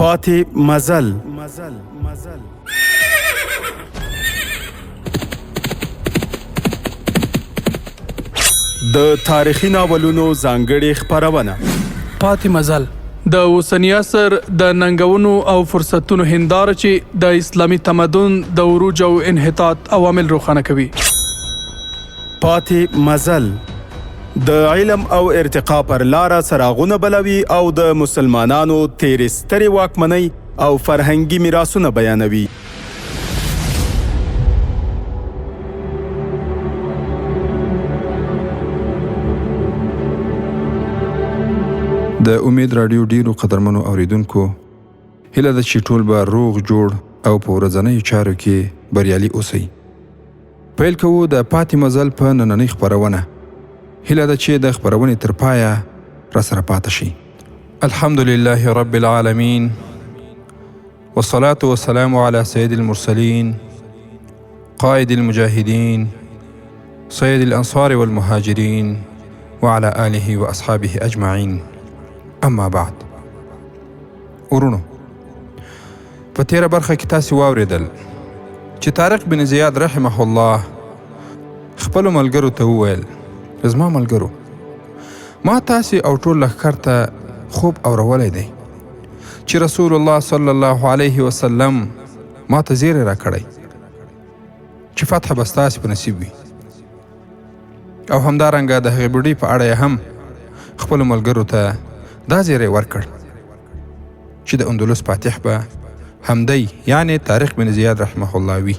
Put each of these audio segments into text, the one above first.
پاتې مزل. د تاریخي ناولونو ځانګړې خپرونه. پاتې مزل د اوسني عصر د ننګونو او فرصتونو هنداره چې د اسلامي تمدن د عروج او انحطاط عوامل روښانه کوي. پاتې مزل د علم او ارتقا پر لاره څراغونه بلوي او د مسلمانانو تېرې سترې واکمنۍ او فرهنګي میراثونه بیانوي. د امید راډیو ډیرو قدرمنو اوریدونکو، هیله ده چې ټول به روغ جوړ او په ورځنیو چارو کې بریالي اوسئ. پیل کوو د پاتې مزل په نننۍ خپرونه. هیله ده چې د خپرونې تر پایه راسره پاته شئ. الحمد لله رب العالمین والصلاة والسلام على سيد المرسلين قائد المجاهدين سيد الأنصار والمهاجرين وعلى آله وأصحابه أجمعين اما بعد. ورونو، په تیره برخه کې تاسې واورېدل چې طارق بن زیاد رحمه الله خپلو ملګرو ته وویل، زما ملګرو، ما تاسې او ټول لښکر ته خوب اورولی دی چې رسول الله صلی الله علیه وسلم ما ته زیری راکړی چې فتح به ستاسې په نصیب وي، او همدارنګه د هغې بوډۍ په اړه یې هم خپلو ملګرو ته دا زیری ورکړ چې د اندلس فاتح به همدی یعنې طارق بن زیاد رحمه الله وي.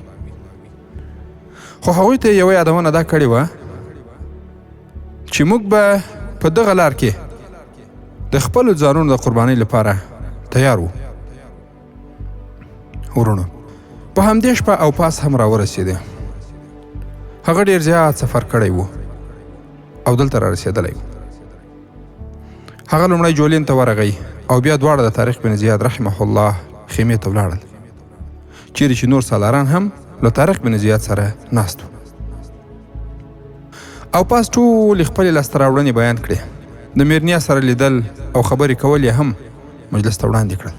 خو هغوی ته یې یوه یادونه دا کړې وه چې موږ به په دغه لار کې د خپلو ځانونو د قربانۍ لپاره تیار وو. وروڼو، په همدې شپه او پاس هم راورسېده. هغه ډېر زیات سفر کړی و او دلته رارسېدلی و. هغه لومړی جولین ته ورغی او بیا دواړه د طارق بن زیاد رحمه الله خیمې ته ولاړل، چیرې چې نور سالاران هم له طارق بن زیاد سره ناست وو. او پاس ټولې خپلې لاسته راوړنې بیان کړې. د میرنیا سره لیدل او خبرې کول یې هم مجلس ته وړاندې کړل.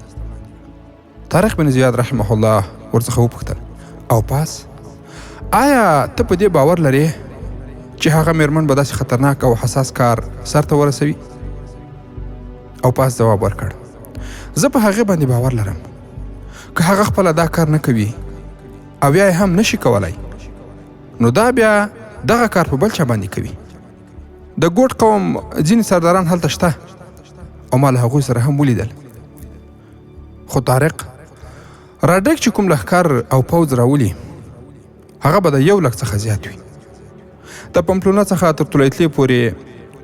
طارق بن زیاد رحمه الله ورڅخه وپوښتل، او پاس آیا ته په دې باور لرې چې هغه میرمن به داسې خطرناک او حساس کار سرته ورسوي؟ او پاس ځواب ورکړ، زه په هغې باندې باور لرم. که هغه خپله دا کار نه کوي او یا یې هم نشي کولی، نو دا بیا دغه کار په بل چا باندې کوي. د ګوټ قوم ځینې سرداران هلته شته او ما له هغوی سره هم ولیدل. خو طارق راډریک چې کوم لښکر او پوځ راولي، هغه به د 1 لک څخه زیات وي. د پمپلونا څخه تر طلیتلې پورې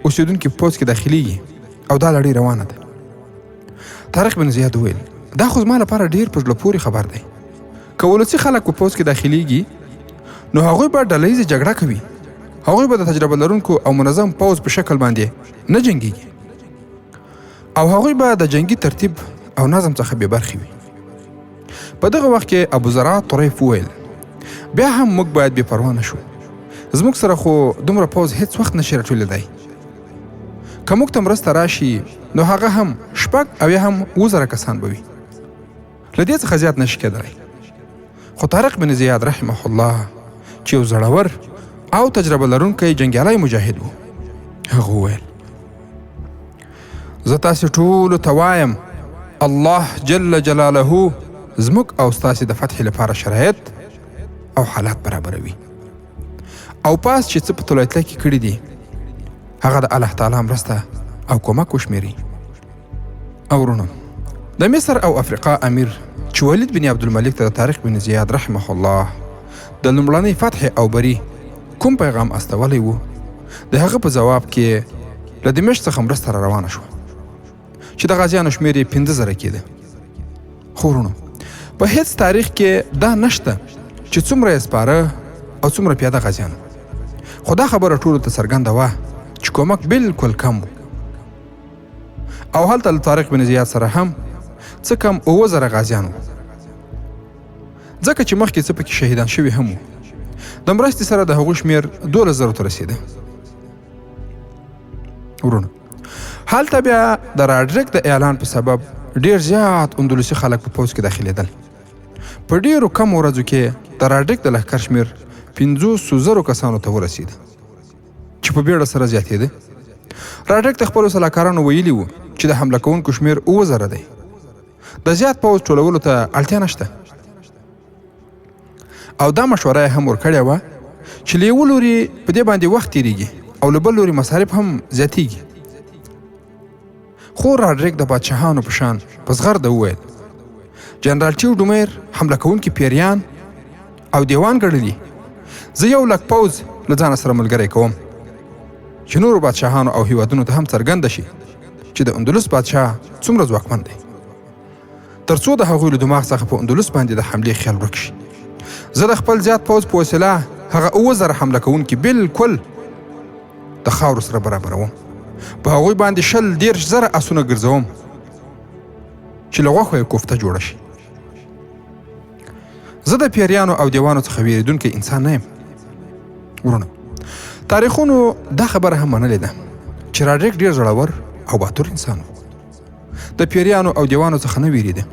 اوسېدونکي په پوځ کې داخليږي او دا لړۍ روانه ده. طارق بن زیاد وویل، دا خو زما لپاره ډېر په زړه پورې خبر دی. که ولسي خلک په پوځ کې داخليږي، نو هغوی به ډله ییزه جګړه کوي. هغوی به د تجربه لرونکو او منظم پوځ په شکل باندې نه جنګیږي او هغوی به د جنګي ترتیب او نظم څخه بې برخې وي. په دغه وخت کې ابو زرع طریف وویل، بیا هم موږ باید بې پروا نه شو. زموږ سره خو دومره پوځ هیڅ وخت نشي راټولېدای. که موږ ته مرسته راشي، نو هغه هم 6 او یا هم 7,000 کسان به وي، له دې څخه زیات نشي کېدلی. خو طارق بن زیاد رحمه الله چې یو زړور او تجربه لرونکی جنګیالی مجاهد و، هغه وویل، زه تاسې ټولو ته وایم، الله جل جلاله زموږ او ستاسې د فتحې لپاره شرایط او حالات برابروي. او پاس چې څه په طلیتله کې کړي دي، هغه د الله تعالی مرسته او کومک وشمېري. او وروڼو، د مصر او افریقا امیر چې ولید بن عبدالملک ته د طارق بن زیاد رحمه الله د لومړنۍ فتحې او بري کوم پیغام استولی و، د هغه په ځواب کې له دمشق څخه مرسته را روانه شوه چې د غازیانو شمېر یې 5,000 کېده. خو وروڼو، په هیڅ تاریخ کې دا نشته چې څومره یې سپاره او څومره پیاده غازیان وو. خو دا خبره ټولو ته څرګنده وه چې کومک بالکل کم و. او هلته له طارق بن زیاد سره هم څه کم 7,000 غازیان وو، ځکه چې مخکې څه پکې شهیدان شوي هم وو. د مرستې سره د هغوی شمېر 12,000 ته رسېده. وروڼو، هلته بیا د راډریک د اعلان په سبب ډیر زیات اندلسي خلک په پوځ کې داخلېدل. په ډیرو کمو ورځو کې د راډریک د لښکر شمېر 500 زرو کسانو ته ورسید چې په بیړه سره زیاتېده. راډریک د خپلو سلاکارانو ویلي وو چې د حمله کوونکو شمېر 7000 دی، د زیات پوځ ټولولو ته اړتیا نشته. او دا مشوره یې هم ورکړې وه چې له یوه لوري په دې باندې وخت تېرېږي او له بل لوري مصارف هم زیاتېږي. خو راډریک د بادشاهانو په شان په زغرده وویل، جنرال ټیوډومیر حمله کوونکي پیریان او دیوان ګڼلي، زه 1 لک پوځ له ځانه سره ملګری کوم چې نورو بادشاهانو او هیوادونو ته هم څرګنده شي چې د اندلس بادشاه څومره ځواکمن دی، تر څو د هغوی له دماغ څخه په اندلس باندې د حملې خیال ورک شي. زه د خپل زیات پوځ په وسیله هغه 7000 حمله کوونکي بالکل د خاورو سره برابروم، په هغوی باندې 20-30 زره اسونه ګرځوم چې له غوښو یې کوفته جوړه شي. زه د پیریانو او دیوانو څخه ویریدونکی انسان نه یم. وروڼه، تاریخونو دا خبره هم منلې ده چې راډریک ډیر زړور او باتور انسان و، د پیریانو او دیوانو څخه نه ویریده.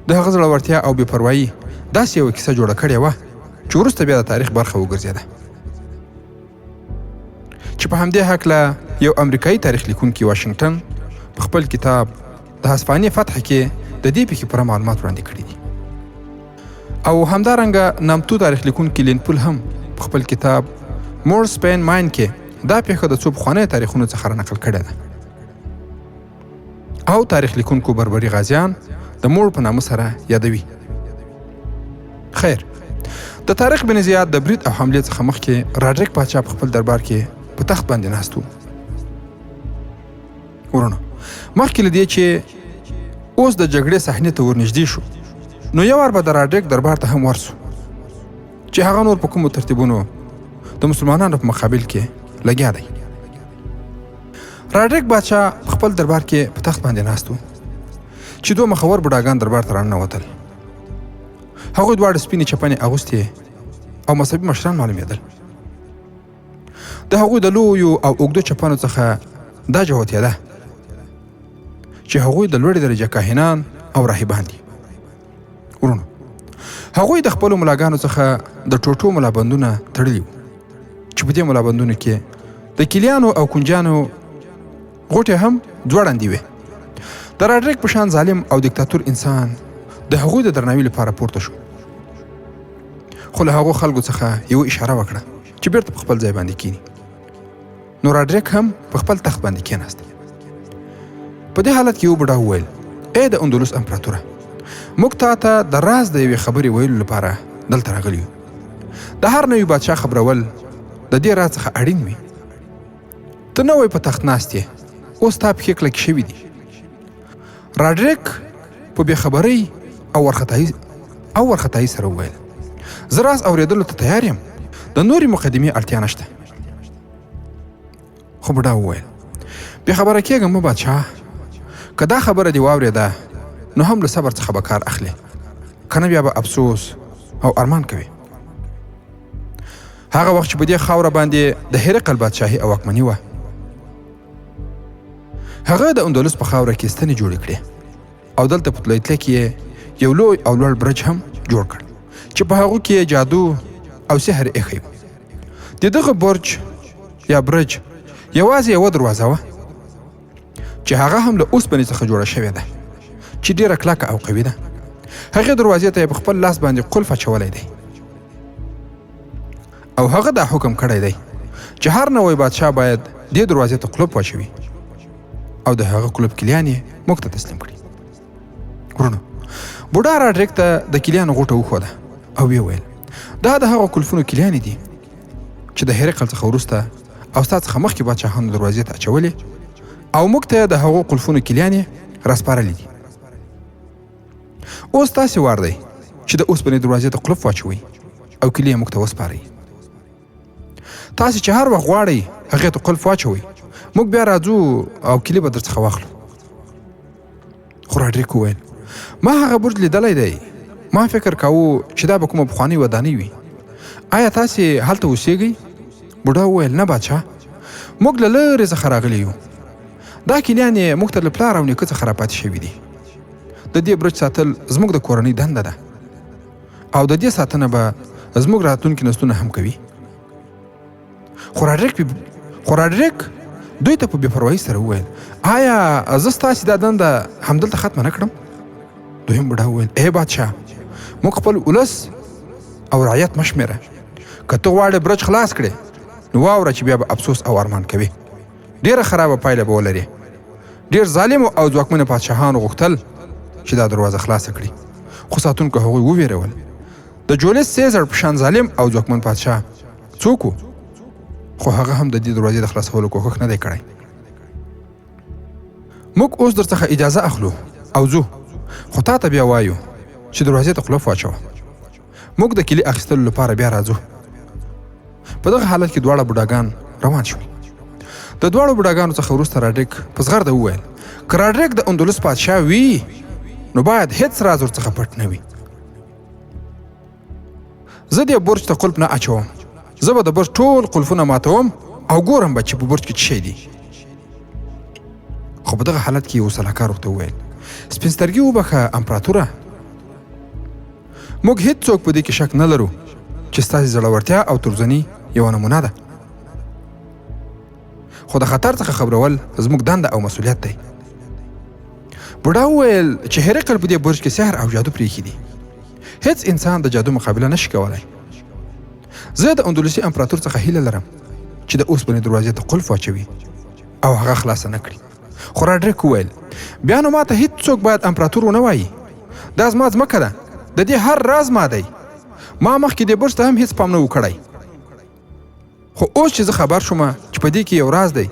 د هغه زړورتیا او بې پروایي داسې یوه کیسه جوړه کړې وه چې وروسته بیا د تاریخ برخه وګرځېده، چې په همدې هکله یو امریکایي تاریخ لیکونکي واشنګټن په خپل کتاب د هسپانیې فتح کې د دې پیښې پوره معلومات وړاندې کړي دي. او همدارنګه نامتو تاریخ لیکونکي لینپول هم په خپل کتاب مور سپین ماین کې دا پیښه د څو پخوانیو تاریخونو څخه را نقل کړې ده. او تاریخ لیکونکو بربري غازیان د مور په نامه سره یادوي. خیر، د طارق بن زیاد د برید او حملې څخه مخکې راډریک پاچا په خپل دربار کې په تخت باندې ناست و. وروڼه، مخکې له دې چې اوس د جګړې صحنې ته ورنږدې شو، نو یو وار به د راډریک دربار ته هم ورسو چې هغه نور په کومو ترتیبونو د مسلمانانو په مقابل کې لګیا دی. راډریک بادشاه په خپل دربار کې په تخت باندې ناست و چې دوه مخور بوډاګان دربار ته راننوتل. هغوی دواړه سپینې چپنې اغوستې او مذهبي مشران معلومېدل. د هغوی د لویو او اوږدو چپنو څخه دا جوتېده چې هغوی د لوړې درجه کاهنان او راهبان دي. وروڼو، هغوی د خپلو ملاګانو څخه د ټوټو ملابندونه تړلي وو چې په دې ملابندونو کې د کلیانو او کنجانو غوټې هم ځوړندې وې. د راډریک په شان ظالم او دیکتاتور انسان د هغوی د درناوي لپاره پورته شو، خو له هغو خلکو څخه یوه اشاره وکړه چې بیرته په خپل ځای باندې کینی. نو راډریک هم په خپل تخت باندې کیناست. په دې حالت کې یو بوډا وویل، ای د اندلس امپراتوره، موږ تا ته د راز د یوې خبرې ویلو لپاره دلته راغلي یو. د هر نوي بادشاه خبرول د دې راز څخه اړین وي. ته نوی په تخت ناست یې، اوس ستا پښې کلکې شوې دي. راډریک په بې خبرۍ او ورخطایي سره وویل، زه راز اورېدلو ته تیار یم، د نورې مقدمې اړتیا نشته. خو بوډا وویل، بې خبره کېږم مه بادشاه، که دا خبره دې واورېده نو هم له صبر څخه به کار اخلې، که نه بیا به افسوس او ارمان کوې. هغه وخت چې په دې خاوره باندې د هرقل بادشاهي او واکمني وه، هغه د اندلس په خاوره کې ستنې جوړې کړې او دلته په طلیطله کې یې یو لوی او لوړ برج هم جوړ کړ چې په هغو کې یې جادو او سحر ایښی و. د دغه برج یا برج یوازې یوه دروازه وه چې هغه هم له اوسپنې څخه جوړه شوې ده چې ډېره کلکه او قوي ده. هغې دروازې ته یې په خپل لاس باندې قلف اچولی دی او هغه دا حکم کړی دی چې هر نوی بادشاه باید دې دروازې ته قلف واچوي او د هغه قلف کلیان یې موږ ته تسلیم کړي. وروڼو، بوډا راډریک ته د کلیانو غوټه وښوده او ویې ویل، دا د هغو قلفونو کلیانې دي چې د هرقل څخه وروسته او ستا څخه مخکې بادشاهانو دروازې ته اچولې او موږ ته د هغو قلفونو کلیانې راسپارلې دي. اوس تاسې وار دی چې د اوسپنې دروازې ته قلف واچوئ او کلي یې موږ ته وسپارئ. تاسې چې هر وخت غواړئ هغې ته قلف واچوئ، موږ بیا راځو او کلي به درڅخه واخلو. خو راډریک وویل، ما هغه برج لیدلی دی، ما فکر کاوه چې دا به کومه پخوانۍ ودانۍ وي. آیا تاسې هلته اوسیږئ؟ بوډا وویل، نه بادشاه، موږ له لرې څخه راغلي یو. دا کلیانې موږ ته له پلار او نیکه څخه راپاتې شوې دي. د دې برج ساتل زموږ د کورنۍ دنده ده او د دې ساتنه به زموږ راتلونکي نسلونه هم کوي. خو راډریک دوی ته په بې پروایي سره وویل، آیا زه ستاسې دا دنده همدلته ختمه نه کړم؟ دویم بوډا وویل، ای بادشاه، موږ خپل ولس او رعیت مه شمېره. که ته غواړې برج خلاص کړې نو واوره چې بیا به افسوس او ارمان کوي، ډېره خرابه پایله به ولرې. ډېر ظالمو او ځواکمنو پادشاهانو غوښتل چې دا دروازه خلاصه کړي، خو ساتونکو هغوی وویرول. د جولیس سیزر په شان ظالم او ځواکمن پادشاه څوک و؟ خو هغه هم د دې دروازې د خلاصولو کوښښ نه دی کړی. موږ اوس درڅخه اجازه اخلو او ځو، خو تا ته بیا وایو چې دروازې ته قلف واچوه. موږ د کیلي اخیستلو لپاره بیا راځو. په دغه حالت کې دواړه بوډاګان روان شول. د دواړو بوډاګانو څخه وروسته راډریک په زغرده وویل، که راډریک د اندلس پادشاه وي نو باید هیڅ راز ورڅخه پټ نه وي. زه دې برج ته قلف نه اچوم، زه به د برج ټول قلفونه ماتوم او ګورم به چې په برج کې څه شی دي. خو په دغه حالت کې یو سلاکار ورته وویل، سپین سترګي وبخښه امپراتوره، موږ هیڅ څوک په دې کې شک نه لرو چې ستاسې زړورتیا او ترزني یوه نمونه ده، خو د خطر څخه خبرول زموږ دنده او مسولیت دی. بوډا وویل چې هرقل په دې برج کې سحر او جادو پرېښي دي، هیڅ انسان د جادو مقابله نشي کولای. زه د اندلسي امپراتور څخه هیله لرم چې د اوسپنې دروازې ته قلف واچوي او هغه خلاصه نه کړي. خو راډریک وویل، بیا نو ماته هیڅ څوک باید امپراتور ونه وایي، دا زما ځمکه ده، د دې هر راز ما دی. ما مخکې دې برج ته هم هیڅ پام نه و کړی، خو اوس چې زه خبر شوم چې په دې کې یو راز دی،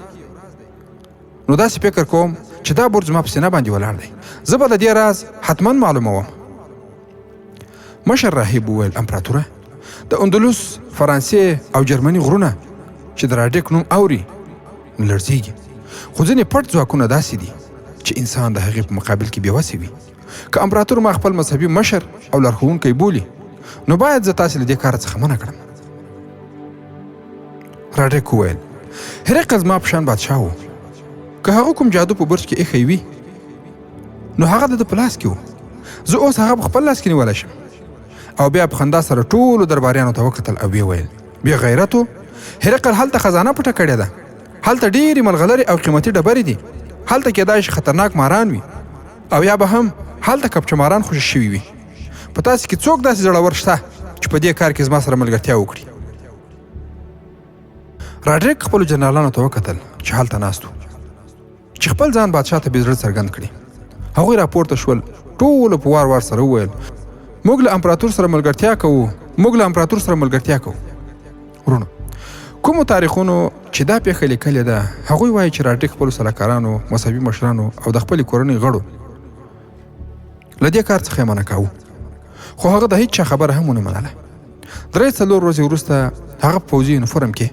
نو داسې فکر کوم چې دا برج زما په سینه باندې ولاړ دی. زه به د دې راز حتما معلوموم. مشر راهب وویل، امپراتوره، د اندلس، فرانسې او جرمني غرونه چې د راډیک نوم اوري نو لړزیږي، خو ځینې پټ ځواکونه داسې دي چې انسان د هغې په مقابل کې بېوسه وي. که امپراتور ما خپل مذهبي مشر او لارښوونکی بولي نو باید زه تاسې له دې کاره څخه منع کړم. راډیک وویل، هرقل زما په شان بادشاه و، که هغه کوم جادو په برج کې ایښی وي نو هغه د ده په لاس کې و، زه اوس هغه په خپل لاس کې نیولی شم. او بیا په خندا سره ټولو درباریانو ته وکتل او ویې ویل، بې غیرتو، هرقل هلته خزانه پټه کړې ده، هلته ډېرې ملغلرې او قیمتي ډبرې دي، هلته کېدای شي خطرناک ماران وي او یا به هم هلته کپچه ماران خوشې شوي وي. په تاسې کې څوک داسې زړور شته چې په دې کار کې زما سره ملګرتیا وکړي؟ راډریک خپلو جنرالانو ته وکتل چې هلته ناست وو چې خپل ځان بادشاه ته بې زړه څرګند کړي. هغوی راپورته شول، ټولو په وار وار سره وویل، موږ له امپراتور سره ملګرتیا کوو، موږ له امپراتور سره ملګرتیا کوو. وروڼو، کومو تاریخونو چې دا پیښه لیکلې ده، هغوی وایي چې راډریک خپلو سلاکارانو، مذهبي مشرانو او د خپلې کورنۍ غړو له دې کار څخه یې منع کاوه، خو هغه د هیڅ چا خبره هم ونه منله. 3-4 ورځې وروسته هغه په پوځي یونیفورم کې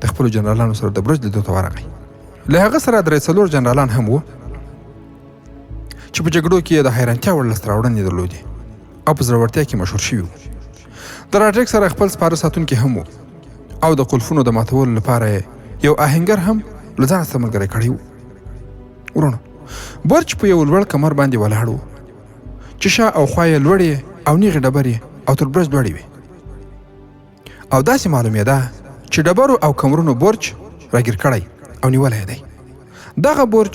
د خپلو جنرالانو سره د برج لیدو ته ورغی. له هغه سره 3-4 جنرالان هم وو چې په جګړو کې یې د حیرانتیا وړ لاسته راوړنې درلودې او په زړورتیا کې مشهور شوي وو. د راډریک سره خپل سپاره ساتونکي هم وو او د قلفونو د ماتولو لپاره یې یو آهنګر هم له ځان سره ملګری کړی و. وروڼو، برج په یو لوړ کمر باندې ولاړ و چې شا او خوا یې لوړې او نیغې ډبرې او تر برج لوړې وې او داسې معلومېده چې ډبرو او کمرونو برج راګیر کړی او نیولی دی. دغه برج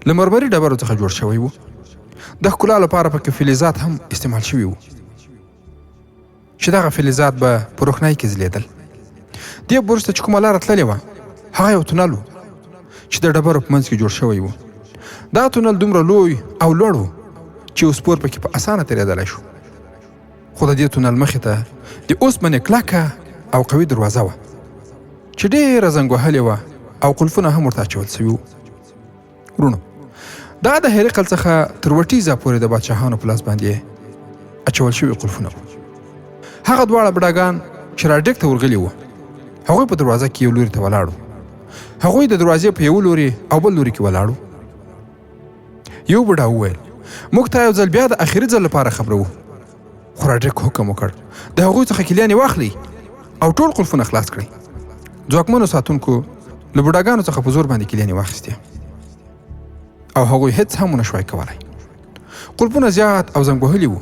له مرمري ډبرو څخه جوړ شوی و. د ښکلا لپاره پکې فلزات هم استعمال شوي وو چې دغه فلزات به په روښنایي کې ځلېدل. دې برج ته چې کومه لاره تللې وه هغه یو تونل و چې د ډبرو په منځ کې جوړ شوی و. دا تونل دومره لوی او لوړ و چې یو سپور پکې په اسانه تېرېدلی شو. خو د دې تونل مخې ته د اوسپنې کلکه او قوي دروازه وه چې ډېره زنګ وهلې وه او قلفونه هم ورته اچول شوي وو. وروڼو، دا د هرقل څخه تر وټیزا پورې د بادشاهانو په لاس باندې اچول شوي قلفونه وو. هغه دواړه بډاګان چې راډیک ته ورغلي وو، هغوی په دروازه کې یو لوري ته ولاړو. هغوی د دروازې په یو لوري او بل لوري کې ولاړو. یو بوډا وویل، موږ ته یو ځل بیا د اخري ځل لپاره خبروو. خو راډریک حکم وکړ، د هغوی څخه کلیانې واخلئ او ټول قلفونه خلاص کړئ. ځواکمنو ساتونکو له بوډاګانو څخه په زور باندې کلیانې واخیستې او هغوی هیڅ هم ونه شوای کولی. قلفونه زیات او زنګ وهلي وو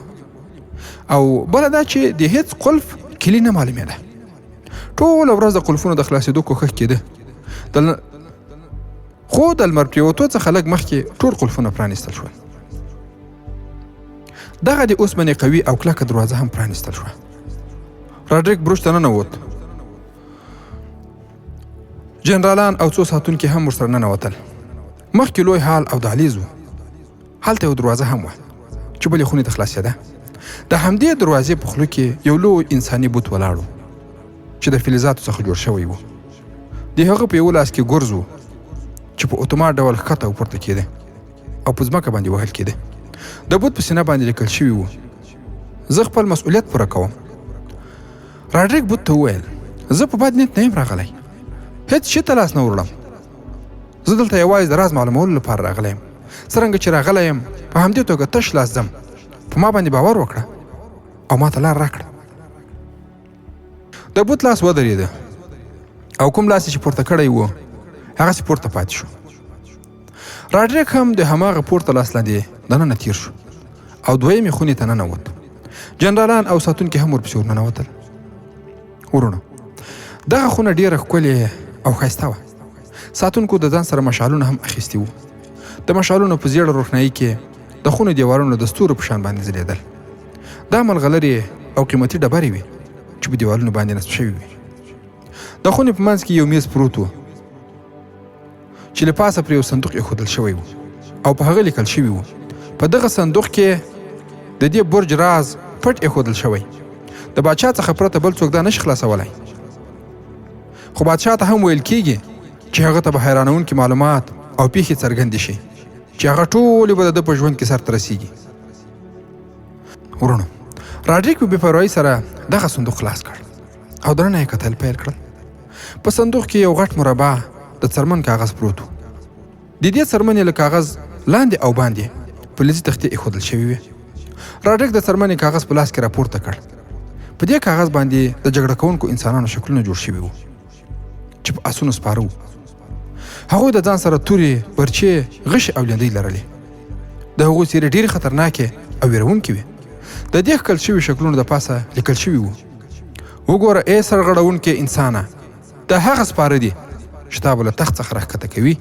او بله دا چې د هیڅ قلف کلي نه معلومېده. ټوله ورځ د قلفونو د خلاصېدو کوښښ کېده، خو د لمر پرېوتو څخه لږ مخکې ټول قلفونه پرانیستل شول. دغه د اوسپنې قوي او کلکه دروازه هم پرانیستل شوه. راډریک برج ته ننوت. جنرالان او څو ساتونکي هم ورسره ننوتل. مخکې لوی حال او دهلیز و. هلته یو دروازه هم وه چې بلې خونې ته خلاصېده. د همدې دروازې په خوله کې یو لوی انساني بت ولاړ و چې د فلزاتو څخه جوړ شوی و. د هغه په یوه لاس کې ګرز و چې په اتومات ډول ښکته او پورته کېده او په ځمکه باندې وهل کېده. د بت په سینه باندې لیکل شوي وو: زه خپل مسؤلیت پوره کوم. راډریک بت ته وویل: زه په بد نیت نه یم راغلی، هیڅ شي ته لاس نه وروړم. زه دلته یوازې د راز معلومولو لپاره راغلی یم. څرنګه چې راغلی یم په همدې توګه تش لاس ځم. په ما باندې باور وکړه او ما ته لار راکړه. د بت لاس ودرېده او کوم لاس چې پورته کړی و هغسې پورته پاتې شو. راډریک هم د هماغه پورته لاس لاندې دننه تیر شو او دویمې خونې ته ننوت. جنرالان او ساتونکي هم ورپسې ورننوتل. وروڼو، دغه خونه ډیره ښکلې او ښایسته وه. ساتونکو د ځان سره مشالونه هم اخیستي وو. د مشالونو په زیړه روښنایي کې د خونو دیوالونه د ستورو په شان باندې ځلېدل. دا ملغلرې او قیمتي ډبرې وې چې په دیوالونو باندې نصب شوې وې. د خونې په منځ کې یو میز پروت و چې له پاسه پرې یو صندوق ایښودل شوی و او په هغه لیکل شوي وو: په دغه صندوق کې د دې برج راز پټ ایښودل شوی، د بادشاه څخه پرته بل څوک دا نشي خلاصولی. خو بادشاه ته هم ویل کیږي چې هغه ته به حیرانوونکي معلومات او پیښې څرګندې شي چې هغه ټولې به د ده په ژوند کې سرته رسیږي. وروڼو، راډریک په بې پروایي سره دغه صندوق خلاص کړ او دننه یې کتل پیل کړل. په صندوق کې یو غټ مربع د څرمن کاغذ پروت و. د دې څرمنې له کاغذ لاندې او باندې فلزي تختې ایښودل شوې وې. راډریک د څرمنې کاغذ په لاس کې راپورته کړ. په دې کاغذ باندې د جګړه کوونکو انسانانو شکلونه جوړ شوي وو چې په اسونو سپاره وو. هغوی د ځان سره تورې، برچې، غشي او لیندۍ لرلې. د هغوی څیرې ډېرې خطرناکې او ویرونکې وې. د دې ښکل شوي شکلونو د پاسه لیکل شوي وو: وګوره ای سرغړونکی انسانه، دا هغه سپاره دي چې تا به له تخت څخه راښکته کوي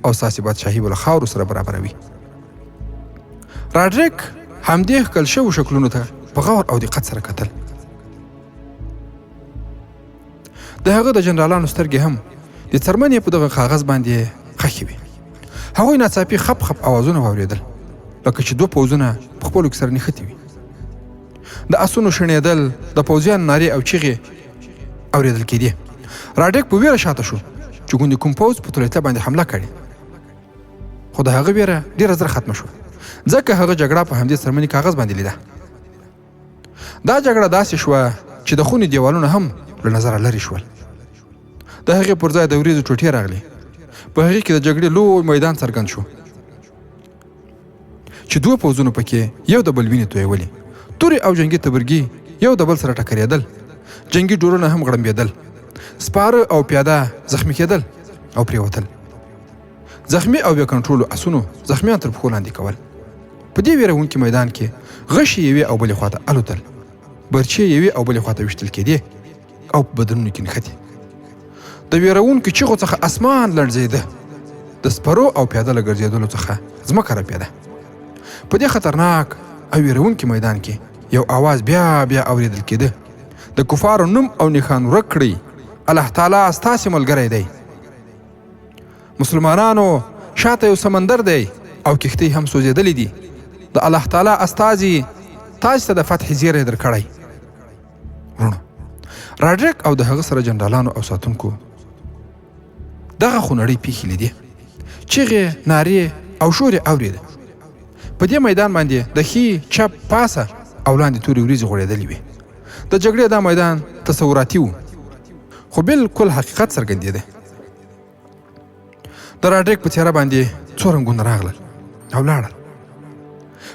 او ستاسې بادشاهي به له خاورو سره برابروي. راډریک همدې ښکل شوو شکلونو ته په غور او دقت سره کتل. د هغه د جنرالانو سترګې هم د څرمنې په دغه کاغذ باندې خښې وې. هغوی ناڅاپي خپ خپ اوازونه واورېدل، لکه چې دوه پوځونه په خپلو کې سره نښتي وي. د اسونو شڼېدل، د پوځیانو نارې او چیغې اورېدل کېدې. راډیک په ویره شاته شو چې ګوندې کوم پوځ په طلیطه باندې حمله کړې، خو د هغه ویره ډېره زر ختمه شوه، ځکه هغه جګړه په همدې څرمنې کاغذ باندې لیده. دا جګړه داسې شوه چې د خونې دیوالونه هم له نظره لرې شول. د هغې پر ځای د وریځو ټوټې راغلې. په هغې کې د جګړې لوی میدان څرګند شو چې دوه پوځونو پکې یو د بل وینې تویولې. تورې او جنګي تبرګي یو د بل سره ټکرېدل. جنګي ډولونه هم غړمبېدل. سپاره او پیاده زخمي کېدل او پرېوتل. زخمي او بې کنټرولو اسونو زخمیان تر پښو لاندې کول. په دې ویرونکي میدان کې غشي یوې او بلې خواته الوتل، برچې یوې او بلې خواته ویشتل کېدې او په بدنونو کې نښتې. د ویرونکو چیغو څخه اسمان لړزېده. د سپرو او پیاده له ګرځېدلو څخه ځمکه رپېده. په دې خطرناک او ویرونکي میدان کې یو آواز بیا بیا اورېدل کېده: د کفارو نوم او نښان ورک کړئ، الله تعالی ستاسې ملګری دی. مسلمانانو شاته یو سمندر دی او کښتۍ هم سوځېدلې دي. د الله تعالی استازي تاسې ته د فتحې زیری درکړی. وروڼو، راډریک او د هغه سره جنرالانو او ساتونکو دغه خونړۍ پیښې لیدې. چیغې، نارې او شور یې اورېده. په دې میدان باندې د ښي، چپ، پاسه او لاندې تورې وریځې غوړېدلې وې. د جګړې دا میدان تصوراتي و، خو بالکل حقیقت څرګندېده. د راډریک په څیره باندې څو رنګونه راغلل او لاړل.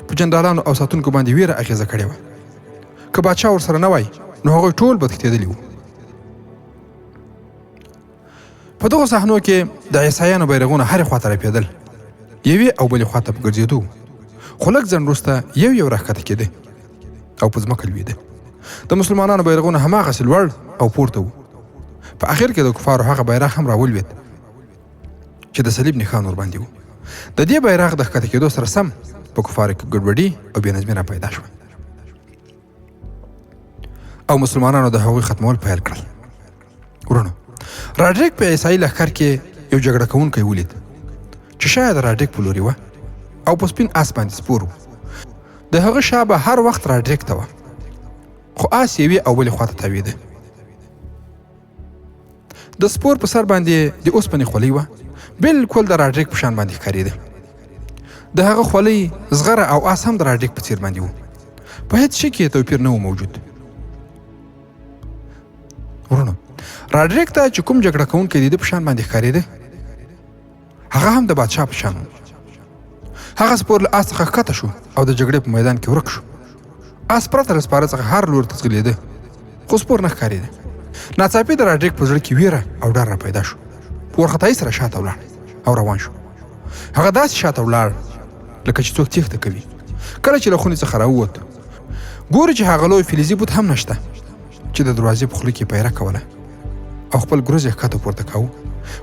په جنرالانو او ساتونکو باندې ویره اغیزه کړې وه. که بادشاه ورسره نه وای نو هغوی ټول به تښتېدلي وو. په دغو صحنو کې د عیسایانو بیرغونه هرې خواته رپېدل، یوې او بلې خواته په ګرځېدو وو، خو لږ ځنډ وروسته یو یو راښکته کېده او په ځمکه لوېده. د مسلمانانو بیرغونه هماغسې لوړ او پورته وو. په اخر کې د کفارو هغه بیرغ هم راولوېد چې د صلیب نښان ورباندې و. د دې بیرغ د ښکته کېدو سره سم په کفارو کې ګډوډي او بې نظمي را پیدا شوه او مسلمانانو د هغوی ختمول پیل کړل. وروڼو، راډریک په عیسايي لښکر کې یو جګړه کوونکی ولید چې شا یې د راډریک په لوري وه او په سپین آس باندې سپور و. د هغه شا به هر وخت راډریک ته وه، خو آس یوې او بلې خواته تاوېده. د سپور په سر باندې د اوسپنې خولۍ وه، بالکل د راډریک په شان باندې ښکارېده. د هغه خولۍ، زغره او آس هم د راډریک په څیر باندې وو. په هیڅ شي کې یې توپیر نه و موجود. وروڼو، راډریک ته چې کوم جګړه کوونکی د ده په شان باندې ښکارېده، هغه هم د بادشاه په شان و. هغه سپور له آس څخه ښکته شو او د جګړې په میدان کې ورک شو. آس پرته له سپاره څخه هر لور ته ځغلېده، خو سپور نه ښکارېده. ناڅاپي د راډریک په زړه کې ویره او ډار را پیدا شو. په وارخطایۍ سره شاته ولاړ او روان شو. هغه داسې شاته ولاړ لکه چې څوک تېښته کوي. کله چې له خونې څخه راووت، ګوري چې هغه لوی فلزي بت هم نشته چې د دروازې په خوله کې پیره کوله او خپل ګروز یې ښکته پورته کاوه.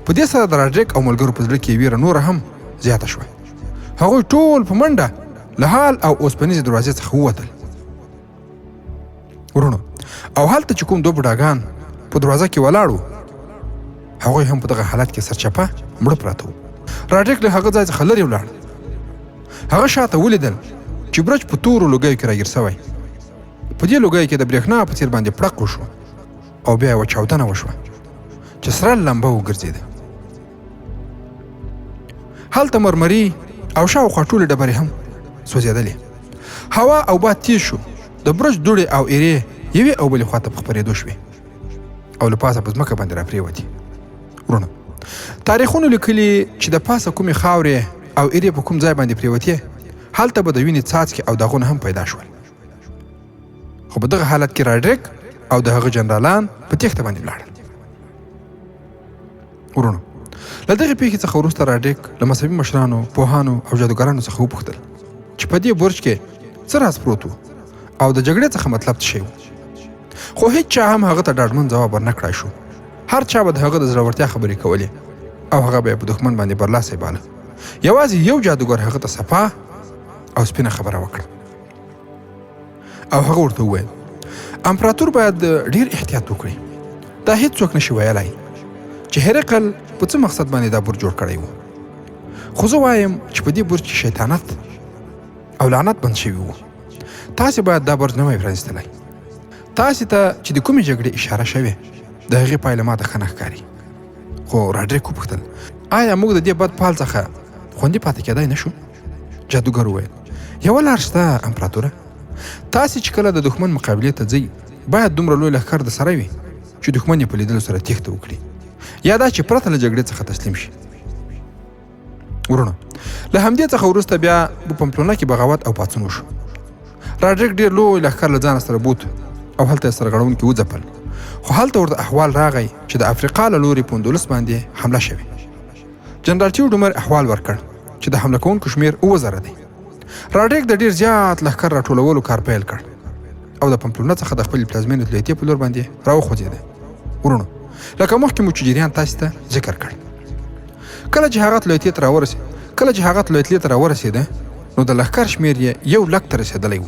په دې سره د راډریک او ملګرو په زړه کې ویره نوره هم زیاته شوه. هغوی ټول په منډه له حال او اوسپنیزې دروازې څخه ووتل. وروڼو، او هلته چې کوم دوه بوډاګان په دروازه کې ولاړ وو، هغوی هم په دغه حالت کې سرچپه مړه پراته وو. راډریک له هغه ځای څخه لرې ولاړ. هغه شاته ولیدل چې برج په تورو لوګیو کې راګیر شوی. په دې لوګیو کې د برېښنا په څیر باندې پړق وشو او بیا یوه چاودنه وشوه چې سره لمبه وګرځېده. هلته مرمري او شاوخوا ټولې ډبرې هم سوځېدلې. هوا او باد تیز شو، د برج دوړې او ایرې یوې او بلې خواته په خپرېدو شوې او له پاسه په ځمکه باندې راپرېوتې. وروڼه، تاریخونو لیکلي چې د پاسه کومې خاورې او ایرې په کوم ځای باندې پرېوتې، هلته به د وینې څاڅکي او داغونه هم پیدا شول. خو په دغه حالت کې راډریک او د هغه جنرالان په تېښته باندې ولاړل. وروڼو، له دغې پیښې څخه وروسته راډریک له مذهبي مشرانو، پوهانو او جادوګرانو څخه وپوښتل چې په دې برج کې څه راز پروت و او د جګړې څخه مطلب څه شی و. خو هیڅ چا هم هغه ته ډاډمن ځواب ورنه کړای شو. هر چا به د هغه د زړورتیا خبرې کولې او هغه به یې په دښمن باندې برلاسی باله. یوازې یو جادوګر هغه ته صفا او سپینه خبره وکړه او هغه ورته وویل: امپراتور باید ډیر احتیاط وکړي. دا هیڅ څوک نشي ویلای چې هرقل په څه مقصد باندې دا برج جوړ کړی و، خو زه وایم چې په دې برج کې شیطانت او لعنت بند شوي وو. تاسې باید دا برج نه وای پرانیستلی. تاسې ته چې د کومې جګړې اشاره شوې، د هغې پایله ماته ښه نه ښکاري. خو راډریک وپوښتل: آیا موږ د دې بد پال څخه خوندي پاتې کېدای نه شو؟ جادوګر وویل: یوه لار شته امپراتوره. تاسې چې کله د دښمن مقابلې ته ځئ، باید دومره لوی لښکر د سره وي چې دښمن یې په لیدلو سره تېښته وکړي، یا دا چې پرته له جګړې څخه تسلیم شي. وروڼو، له همدې څخه وروسته بیا په پمپلونه کې بغاوت او پاڅون وشو. راډریک ډیر لوی لښکر له ځانه سره بوت او هلته یې سرغړونکي وځپل، خو هلته ورته احوال راغی چې د افریقا له لوري په اندولس باندې حمله شوې. جنرال تیوډومر احوال ورکړ چې د حمله کوونکو شمېر 7000 دی. راډریک د ډیر زیات لښکر راټولولو کار پیل کړ او د پمپلونه څخه د خپلې پلازمېنې تلیتې په لور باندې راوخوځېده. وروڼو، لکه مخکې مو چې جریان تاسې ته ذکر کړ، کله چې هغه تلیتې ته راورسېد کله چې هغه تلیتلې ته راورسېده نو د لښکر شمېر یې 1 لک ته رسېدلی و.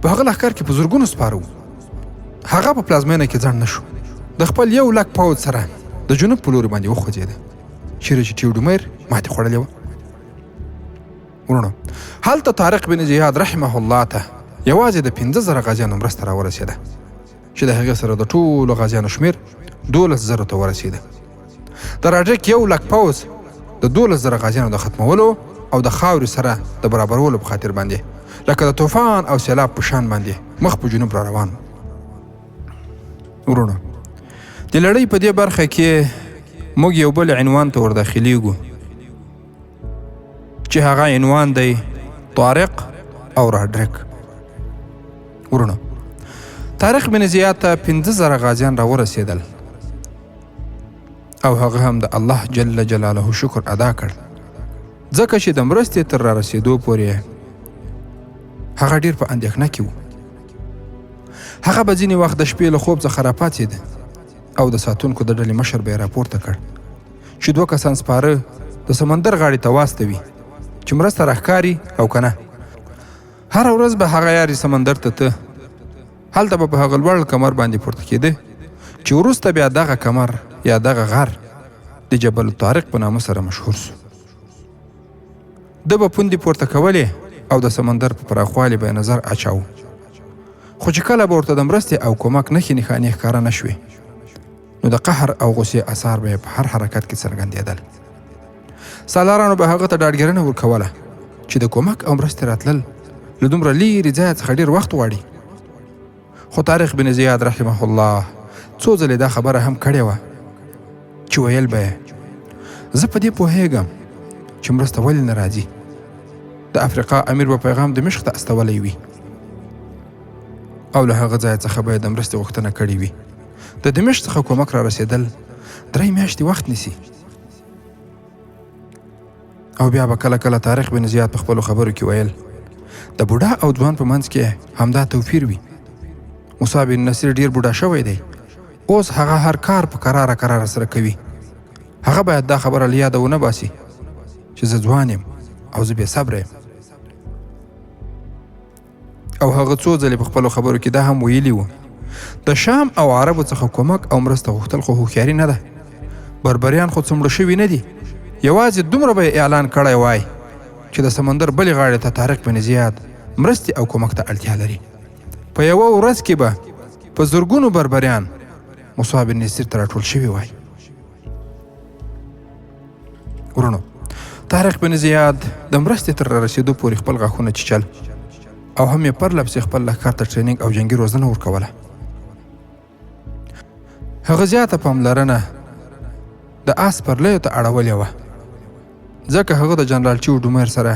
په هغه لښکر کې په زرګونو سپاره وو. هغه په پلازمېنه کې ځنډ نه شو، د خپل 1 لک پوځ سره د جنوب په لوري باندې وخوځېده، چیرې چې ټیوډومیر ماتې خوړلې وه. وروڼو، هلته طارق بن زیاد رحمه الله ته یوازې د 5000 غازیانو مرسته راورسېده چې د هغې سره د ټولو غازیانو شمېر 12000 ته ورسېده. د راډریک 1 لک پوځ د 12000 غازیانو د ختمولو او د خاورې سره د برابرولو په خاطر باندې لکه د طوفان او سیلاب په شان باندې مخ په جنوب را روان و. وروڼو، د لړۍ په دې برخه کې موږ یو بل عنوان ته ورداخلیږو چې هغه عنوان دی طارق او راډریک. وروڼو، طارق بن زیاد ته 5000 غازیان راورسېدل. او هغه هم د الله جل جلاله شکر ادا کړ، ځکه چې د مرستې تر رارسېدو پورې هغه ډیر په اندېښنه کې و. هغه به ځینې وخت د شپې له خوب څخه راپاڅېد او د ساتونکو د ډلې مشر به یې راپورته کړ چې دوه کسان سپاره د سمندر غاړې ته واستوي چې مرسته راښکاري او که نه. هره ورځ به هغه یاري سمندر ته ته، هلته به په هغه لوړ کمر باندې پورته کېده چې وروسته بیا دغه کمر یا دغه غر د جبل الطارق په نامه سره مشهور سو. ده به پوندې پورته کولې او د سمندر په پراخوالي به یې نظر اچاوه، خو چې کله به ورته د مرستې او کومک نښې نښانې ښکاره نه شوې نو د قهر او غصې اثار به یې په هر حرکت کې څرګندېدل. سالارانو به هغه ته ډاډګیرنه ورکوله چې د کومک او مرستې راتلل له دومره لیرې ځایه څخه ډېر وخت غواړي. خو طارق بن زیاد رحمه الله څو ځلې دا خبره هم کړې وه چې ویل به یې زه په دې پوهېږم چې مرسته ولې نه راځي. د افریقا امیر به پیغام دمشق ته استولی وي او له هغه ځایه څخه به یې د مرستې غوښتنه کړې وي. د دمشق څخه کومک را رسېدل 3 میاشتې وخت نیسي. او بیا به کله کله طارق بن زیاد په خپلو خبرو کې ویل د بوډا او ځوان په منځ کې همدا توپیر وي. موسی بن نصیر ډیر بوډا شوی دی، اوس هغه هر کار په کراره کراره سره کوي. هغه باید دا خبره له یاده ونه باسي چې زه ځوان یم او زه بې صبره یم. او هغه څو ځلې په خپلو خبرو کې دا هم ویلي وو د شام او عربو څخه کومک او مرسته غوښتل خو هوښیاري نه ده. بربریان خو څه مړه شوي نه دي، یوازې دومره به یې اعلان کړی وای چې د سمندر بلې غاړې ته طارق بن زیاد مرستې او کومک ته اړتیا لري. په یوه ورځ کې به په زرګونو بربریان موسی بن نصیر ته راټول شوي وای. ورونو، طارق بن زیاد د مرستې تر رارسېدو پورې خپل غاښونه چیچل او هم یې پرلپسې خپل لښکر ته ټریننګ او جنګي روزنه ورکوله. هغه زیاته پاملرنه د آس سپرلیو ته اړولې وه، ځکه هغه د جنرال چیو ډومیر سره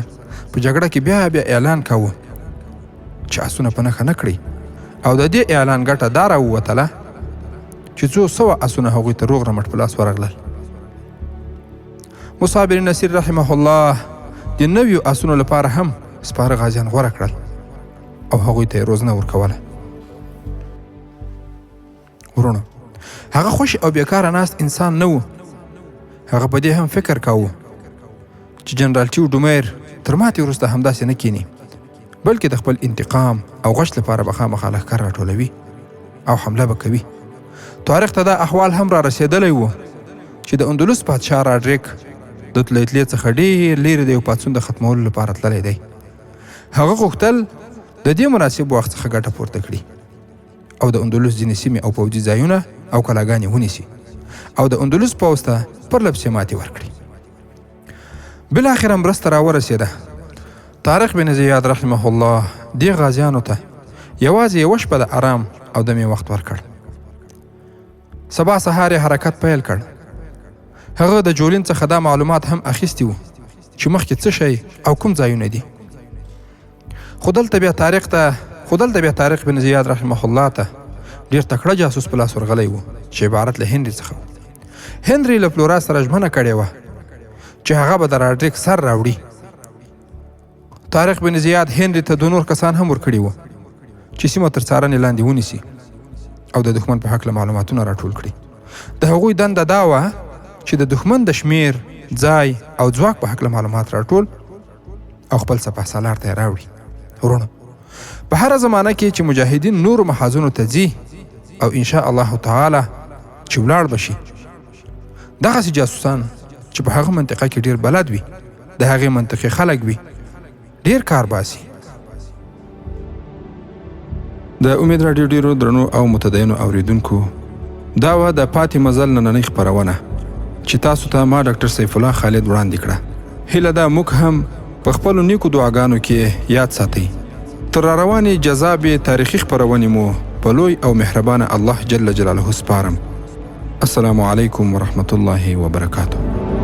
په جګړه کې بیا بیا اعلان کاوه چې آسونه په نښه نه کړي، او د دې اعلان ګټه دا راووتله چې څو سوه آسونه هغوی ته روغ رمټ په لاس ورغلل. موسی بن نصیر رحمه الله د نویو آسونو لپاره هم سپاره غازیان غوره کړل او هغوی ته یې روزنه ورکوله. وروڼو، هغه خوش او بیکاره ناست انسان نه و. هغه په دې هم فکر کاوه چې جنرال چیو ډومیر تر ماتې وروسته همداسې نه کیني، بلکې د خپل انتقام او غچ لپاره به خامخا لښکر راټولوي او حمله به کوي. طارق ته دا احوال هم را رسېدلی و چې د اندلس پادشاه راډریک د تلې څخه ډېر لیرې د یو پاڅون د ختمولو لپاره تللی دی. هغه غوښتل د دې مناسب وخت څخه ګټه پورته کړي او د اندلس ځینې سیمې او پوځي ځایونه او کلاګانې ونیسي او د اندلس پوځ ته پرلپسې ماتې ورکړي. بالاخره مرسته راورسېده. طارق بن زیاد رحمه الله دې غازیانو ته یوازې یوه شپه د ارام او دمې وخت ورکړ. سبا سهار یې حرکت پیل کړ. هغه د جولین څخه دا معلومات هم اخیستي وو چې مخکې څه شی او کوم ځایونه دي. خو دلته بیا طارق بن زیاد رحمه الله ته ډیر تکړه جاسوس په لاس ورغلی و چې عبارت له هنري څخه و. هنري له فلورا سره ژمنه کړې وه چې هغه به د راډریک سر راوړي. طارق بن زیاد هنري ته دوه نور کسان هم ورکړي وو چې سیمه تر څارنې لاندې ونیسي او د دښمن په هکله معلوماتونه راټول کړي. د هغوی دنده دا وه چې د دښمن د شمیر، ځای او ځواک په هکله معلومات راټول او خپل سپه سالار ته یې راوړي. وروڼو، په هره زمانه کې چې مجاهدین نورو محاذونو ته ځي او ان شاء الله تعالی چې ولاړ به شي، دغسې جاسوسان چې په هغه منطقه کې ډیر بلد وي، د هغې منطقې خلک وي، ډیر کار باسي. د امید راډیو ډیرو درنو او متدینو اوریدونکو، دا وه د پاتې مزل نننۍ خپرونه چې تاسو ته ما ډاکټر سیف الله خالد وړاندې کړه. هیله ده موږ هم په خپلو نیکو دعاګانو کې یاد ساتئ. تر راروانې جذابې تاریخي خپرونې مو په لوی او مهربانه الله جل جلاله سپارم. السلام علیکم ورحمت الله وبرکاته.